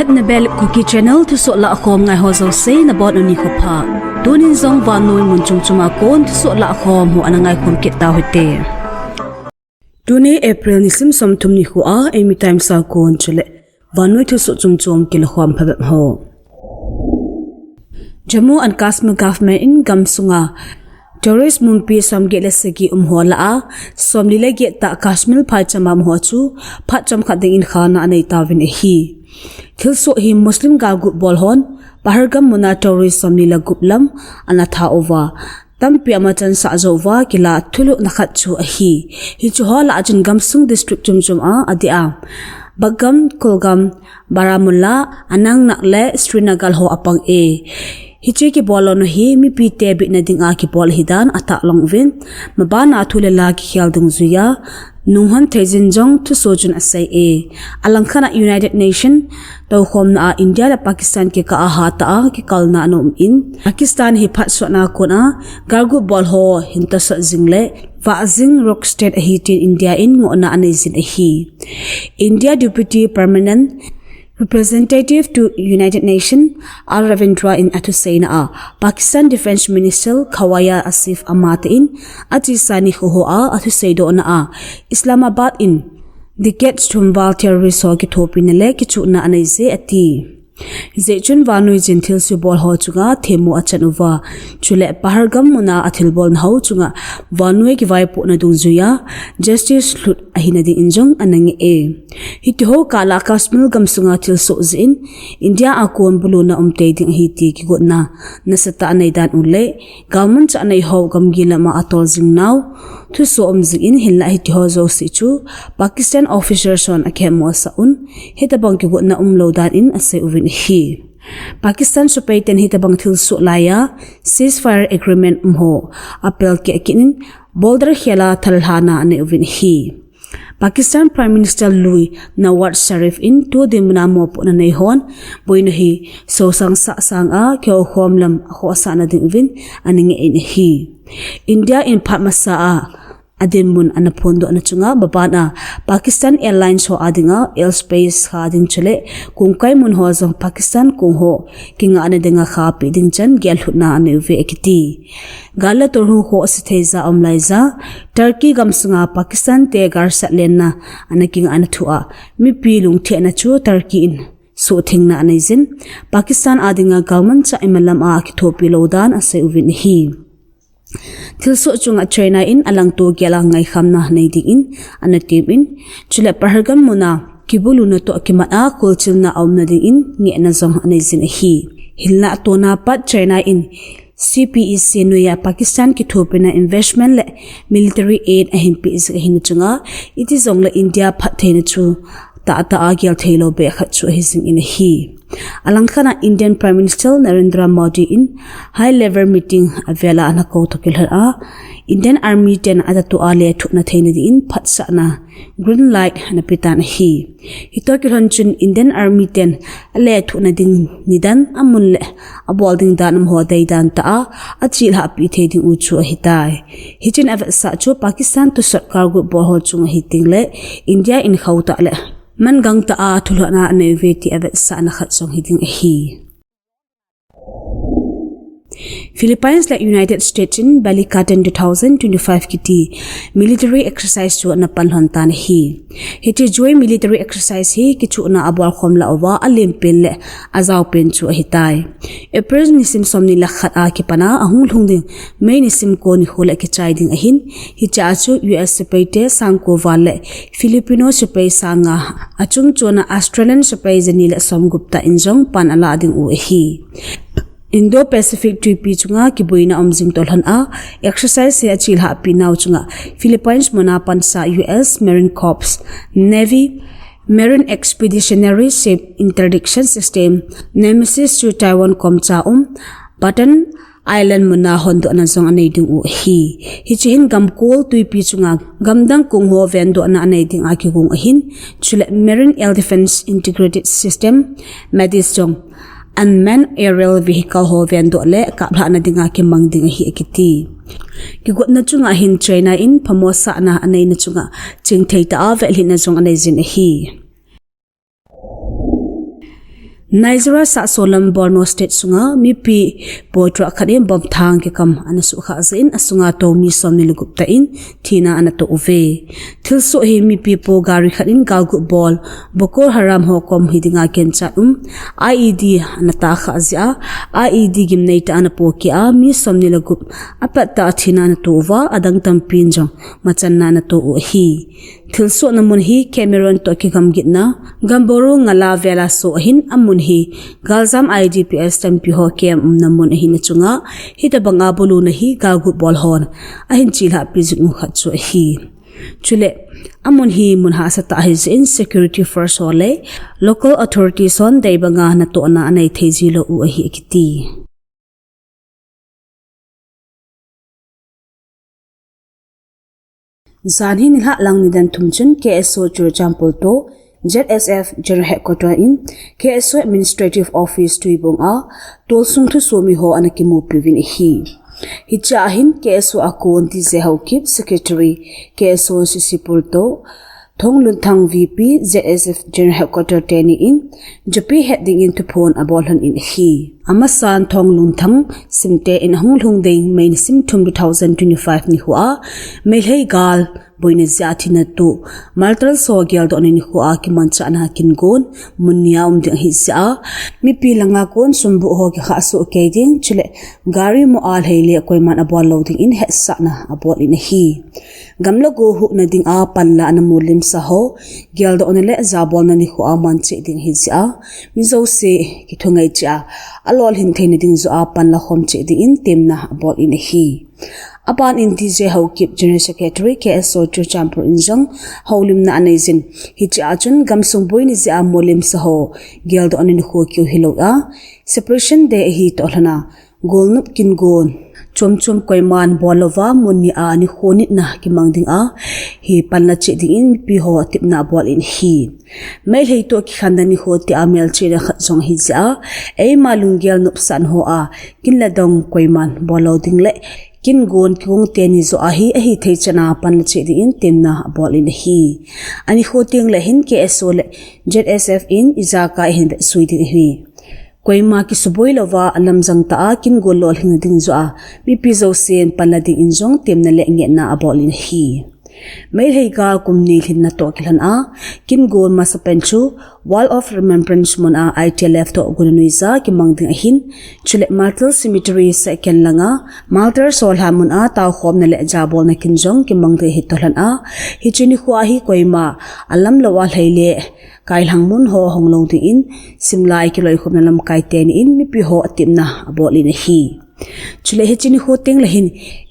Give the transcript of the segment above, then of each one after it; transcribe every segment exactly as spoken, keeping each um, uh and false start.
Nabel Kuki Channel thusoh lahkhom ngai ho jouse nabonun nikho pha. Tunin jong vannoi mun chom chom a kon thusoh lahkhom ho ana ngaikhom kit tau hite. Tuni April nisim somthum nikho a Eimi Times a kon chule vannoi thusoh chom chom kilakhom phabep ho. Jammu and Kashmir government in gamsunga terrorist mumpi somget le sagi um ho lah a, somli le get tah Kashmir phaicham a um ho chu phat chomkhat dingin khalna anei tauvin ahi. Thilsoh hi Muslim galgup bol hon Pahalgam muna terrorist somli le gup lam ana that uva, tampi ama chansah jou uva kila thulhuhna khat chu ahi. Hichu ho lah a chun gamsung district chom chom a adeh a, Pahalgam, Kulgam, Baramulla, Anantnag le Srinagar ho apang e. Hiche kibol louna hi mipite bitna dinga kibol ahidan atahlang uvin, mabana thu le la kikhel dungjuiya nunghon theijin jong thusoh chun asei e. Alangkhat a United Nation toukhomna a India le Pakistan kikah a hatah a kikalna ana um in, Pakistan hi phatsotna a kon a galgup bol ho hin tosot jing le vah jing rogue state ahi tin India in ngohna anei jin ahi. India Deputy Permanent Representative to United Nations R Ravindra in athuseina a, Pakistan Defence Minister Khwaja Asif amatah in achesa nikho ho a athusei dohna a, Islamabad in decades thum val terrorist ho kithopina le kichuhna anei je ati. Hijeh chun vannoi jin thilse bol ho chunga themmo achan uva, chule Pahalgam muna athilbolna ho chunga vannoi kivaipohna dungjuiya justice lhut ahina dingin jong ana ngeh e. Hitiho kah lah Kashmir gamsunga thilsoh jeh in India a kon buluna um tei ding ahi ti kigotna nasatah anei dan u le, galmanchah nei ho gamgi lama atol jing nau thusoh um jing in, hinlah hitiho jouse chu Pakistan officers hon akihemmo asah un, hitobang kigotna umlou dan in asei uvin ahi. Pakistan sepai ten hitobang thilsoh laiya ceasefire agreement um ho apelkeh kit in, border khel a thallhahna anei uvin ahi. Pakistan Prime Minister lui Nawaz Sharif in tu dinmuna mopohna nei hon boina hi sosangsah sanga kihoukhom lam akhohsahna ding uvin ana ngeh in ahi. India in phat masa a adinmun ana phondohna chunga maban a Pakistan Airlines ho a dinga airspace kha ding chule kongkai mun ho jong Pakistan kong ho kingahna dinga khapeh ding chan gellhutna anei uve akiti. Gal le tolhung ho asethei ja aum laija, Turkey gamsunga Pakistan te galsat lenna ana kingahna thu a mipi lungthimna chu Turkey in suhthengna anei jin, Pakistan a dinga galmanchah imalam a akithopi lou dan asei uvin ahi. Thilsoh chunga China in alangto gel a ngaikhamna nei dingin ana temin, chule Pahalgam muna kibuluna toh kimat a kholchilna aumna dingin ngehna jong anei jin ahi. Hinlah tuna pat China in C P E C noiya Pakistan kithopina investment le military aid ahin peh jing ahina chunga, iti jongle India phattheina chu tahtah a gel theilou beh khat chu ahi jingin ahi. Alangkhat a Indian Prime Minister Narendra Modi in high level meeting avel a ana kou toh kilhon a, Indian Army ten atatoh a lethuhna theina dingin phatsahna green light ana petan ahi. Hitoh kilhon chun Indian Army ten alethuhna ding nidan, amun le abol ding dan umho deidan tah a achelhahpi thei ding u chu ahitai. Hichun avetsah chu Pakistan tosot galgup bol ho chung ahi tengle India in khohtah le mangangtah a thulhuhna anei uve ti avetsahna khat jong hiding ahi. Philippines le United States in Balikatan two thousand twenty-five kiti military exercise chu ana panlhon tan ahi. Hiche joint military exercise hi kichuhna abolkhom lah uva alenpen le ajaopen chu ahitai. April nisim somni le khat a kipana ahung lhung ding May nisim ko nikho le kichai ding ahin, hichea chu U S sepaite sangko val le Filipino sepai sanga achung chona Australian sepai jani le somgup tah in jong pan alah ding u ahi. Indo-Pacific twipi chunga kiboina um jing toh lhon a, exercise hi achelhahpi nau chunga Philippines muna pansa U S Marine Corps, Navy, Marine Expeditionary Ship Interdiction System, Nemesis chu Taiwan komcha um Bataan Island muna hondohna jong anei ding u ahi. Hiche hin gamkol twipi chunga gamdang kong ho vendohna anei dinga kigong ahin, chule Marine Air Defense Integrated System, MADIS jong unmanned aerial vehicle ho vendoh le kaplhahna dinga kimang ding ahi akiti. Kigotna chunga hin China in phamosahna aneina chunga chingthei tah a vetlhitna jong anei jin ahi. Nigeria sahsolam Borno State sunga mipi po truck khat in bomb thang kikam ana suhkhah jeh in asunga tou mi somni le gup tah in thina ana toh uve. Thilsoh hi mipi po gari khat in galguh bol Boko Haram ho kom hi dinga kenchat um I E D ana tahkhah jeh a, I E D gimnei tah ana pohkeh a, mi somni le gup apat tah a thina ana toh uva, adang tampin jong machanna ana toh u ahi. Thilsohna mun hi Cameroon toh kigamgitna Gamboru ngala vela soh ahin, amun hi galjam I D P S tampi ho camp umna mun ahina chunga hitobanga buluna hi galguh bol hon ahin chelhahpi jing u khat chu ahi. Chule, amun hi mun hahsa tah ahi jeh in security force ho le local authorities hon dei banga natohna anei thei jilou u ahi akiti. Janhi nilhah lang nidan thum chun K S O Churachandpur toh Z S F General Headquarter in K S O Administrative Office Tuibong a tolsung thusomi ho ana kimupi uvin ahi. Hichea hin K S O a kon D J Haokip, Secretary, K S O Sisipur toh Thonglunthang V P, Z S F General Headquarter teni in, Japi het dingin thuphon abol lhon in ahi. Amasan Thonglunthang Simte in ahung lhung ding May nisim thum two thousand twenty-five nikhoa, Meitei gal boina jeh a thina toh Martyrs ho geldohna nikhoa kimanchahna kingon mun nia um ding ahi jeh a, mipi langa kon sumbuh ho kikhah soh kei ding, chule gari mo a lhei le koiman abol lou dingin hetsahna abol in ahi. Gam le go huhna dinga panla ana mulimsa ho geldohna le jabolna nikhoa man cheh ding ahi jeh a, mi jouse kithungai cheh a, alolhin theina ding joh a panla khom cheh dingin temna abol in ahi. Aban in D J Haokip, General Secretary, K S O Churachandpur in jong houlimna anei jin, hichea chun gamsung boina jeh a mulimsa ho geldohna nikho keu hilou a, Separation Day ahi toh lhon a, golnop kingon chomchom koiman bol louva mun nia nikho nitna kimang dinga hi panla cheh dingin mipi ho tepna abol in ahi. Meitei toh kikhenna nikho tia melchihna khat jong ahi jeh a, eima lunggel nopsahna hoa kin le dong koiman bol lou ding le kingon kigong teni joh a hi ahithei chan a panla cheh dingin temna abol in ahi. Anikho tengle hin K S O le Z S F in ijakai ahin vetsui ding ahi. Koima kisuboi louva alamjang tah a kingon lolhing ding joh a mipi jousen panla dingin jong temna le ngehna abol in ahi. Meitei gal kum ni lhinna toh kilhon a kingon masapen chu Wall of Remembrance mun a I T L F toh guna nuija kimang ding ahin, chule Martyrs Cemetery second langa Martyrs ho lhan mun a taokhomna le jabolna kin jong kimang ding ahi toh lhon a, hiche nikhoa hi koima alam lou a lhei le kailhang mun ho hong lou dingin, simlai kiloikhomna lamkai teni in mipi ho atepna abol in ahi. Chule hiche nikho tengle hin,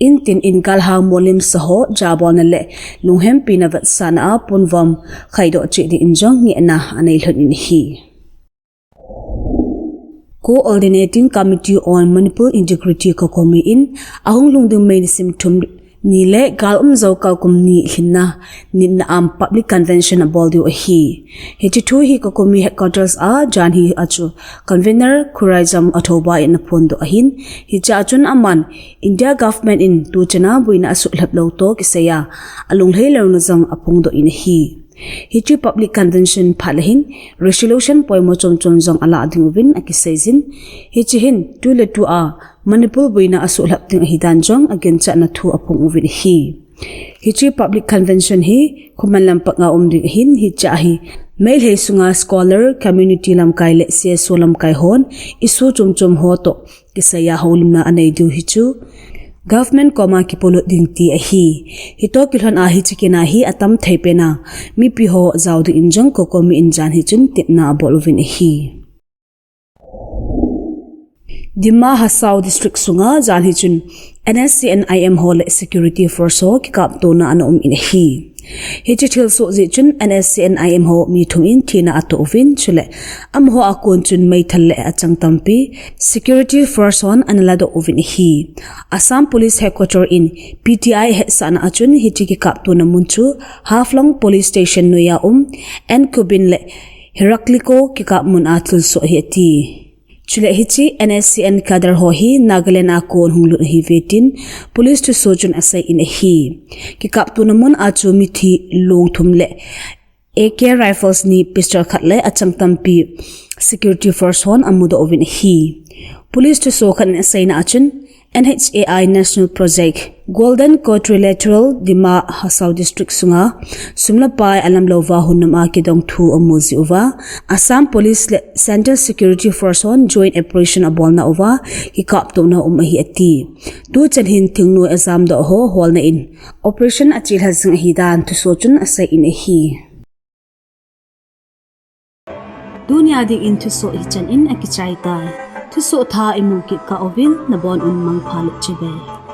in tin in galhang mulimsa ho jabolna le lunghempina vetsahna a ponvom khaidoh cheh dingin jong ngehna anei lhon in ahi. Coordinating Committee on Manipur Integrity, COCOMI in ahung lhung ding May nisim thum ni le gal um jou kal kum ni lhinna nitna a public convention abol diu ahi. Hiche thu hi COCOMI headquarters a janhi a chu convener Khuraijam Athouba in aphondoh ahin, hichea chun aman India government in tuchan a boina asuhlhap lou toh kisaiya alunglhai louna jong aphongdoh in ahi. Hiche public convention phat le hin resolution poimo chomchom jong alah ding uvin akiseijin, hiche hin tuletua Manipur boina asuhlhap ding ahidan jong aginchatna thu aphong uvin ahi. Hiche public convention hi Khuman lampanga um ding ahin, hichea hi Meitei sunga scholar, community lamkai le C S O lamkai hon issue chomchom ho toh kisaiya houlimna anei diu hichu government koma kipolut ding ti ahi. Hitoh kilhon a hiche kin a hi atam thei pen a mipi ho jao dingin jong COCOMI in janhi chun tepna abol uvin ahi. Dima Hasao District sunga janhi chun N S C N I M ho le security force ho kikaptona ana um in ahi. Hiche thilsoh jeh chun N S C N I M ho mi thum in thina atoh uvin, chule amaho a kon chun meithal le achang tampi security force hon ana ladoh uvin ahi. Assam Police Headquarter in P T I hetsahna a chun hiche kikaptona mun chu Haflong Police Station noiya um N Kubin le Heraclico kikap mun a thilsoh ahi ati. Chule hiche N S C N cadre ho hi Nagaland a kon hung lut ahiuve tin police thusoh chun asei in ahi. Kikaptona mun a chu mithi long thum le A K rifles ni, pistol khat le achang tampi security force hon amudoh uvin ahi. Police thusoh khat in aseina achun, N H A I National Project, Golden Quadrilateral, Dima Hasao District sunga sum le pai alam louva hunam a kidong thu amu jeh uva, Assam Police le Central Security Force hon joint operation abolna uva kikaptona um ahi ati. Tuchan hin thingnoi ajamdoh ho holna in operation achelha jing ahidan thusoh chun aseiyin ahi. Tunia dingin thusoh hichan in akichai tai. Thusoh thah imu kit kah uvin nabon un mangpha le chibai.